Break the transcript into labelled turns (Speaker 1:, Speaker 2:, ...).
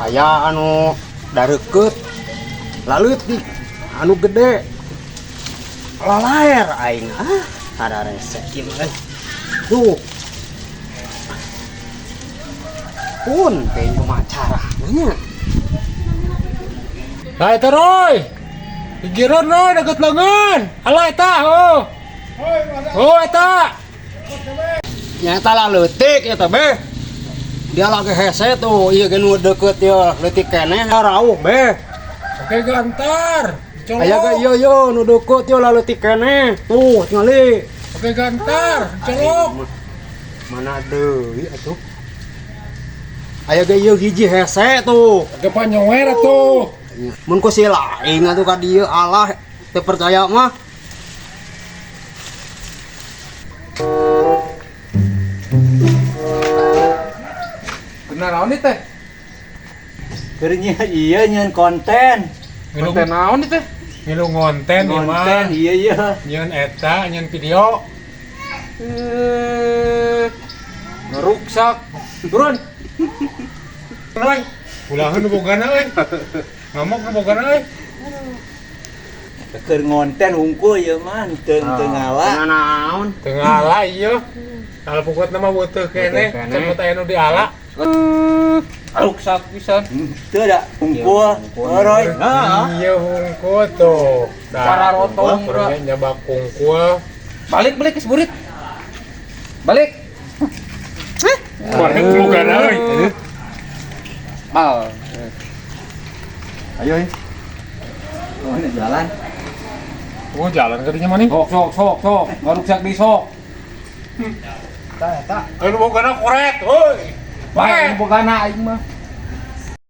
Speaker 1: Aya anu dareukeut laleutik anu gede lalaer aing ah ada resek ieu mah euy. Duh. Pun teuing kumaha carana nya.
Speaker 2: Lah eta Roy. Pikiran Roy deket lengan. Alah eta oh. Oh eta.
Speaker 1: Nyata lah leutik eta beh. Dia lagi hese tuh, iya ge nu deket ya leutik keneh rauh beh.
Speaker 2: Oke gantar. Colok.
Speaker 1: Aya ge ieu yo nu deket yo lah leutik keneh. Tuh tingali.
Speaker 2: Oke gantar. Colok.
Speaker 1: Mana deui atuh. Aya ge ieu hiji hese tuh.
Speaker 2: Oke panyower atuh.
Speaker 1: Mun ku si lain atuh ka dieu alah teu percaya mah.
Speaker 3: Benar naon nih teh?
Speaker 4: Keur iya nyeun konten.
Speaker 3: Konten naon nih teh?
Speaker 2: Ngilu ngonten ieu mah.
Speaker 4: Konten iya iya.
Speaker 2: Nyeun eta, nyeun video.
Speaker 3: Ngeruksak. Turun.
Speaker 2: Roy, ulangan nu bogana euy. Ngamuk nu bogana euy.
Speaker 4: Keur ngonten hungkul ieu mah teu teu ngala.
Speaker 1: Teu naon.
Speaker 2: Teu ngala ieu. Kalau pukutna mah butuh keneh, cepet aya nu diala.
Speaker 3: Ruksak pisan.
Speaker 4: Teu da hungkul. Roy.
Speaker 2: Iya hungkul tuh.
Speaker 3: Cara rotong bro.
Speaker 2: Nyabak hungkul.
Speaker 3: Balik balik ke seburit. Balik.
Speaker 2: Korek bogana euy.
Speaker 3: Mal.
Speaker 4: Ayo. Oh, ini jalan.
Speaker 2: Oh, jalan kadinya mah nih.
Speaker 3: Sok sok sok sok. Ngaruksak di sok.
Speaker 1: Eta eta.
Speaker 2: Ayo nu bogana koret, euy.
Speaker 3: Bae bogana aing mah.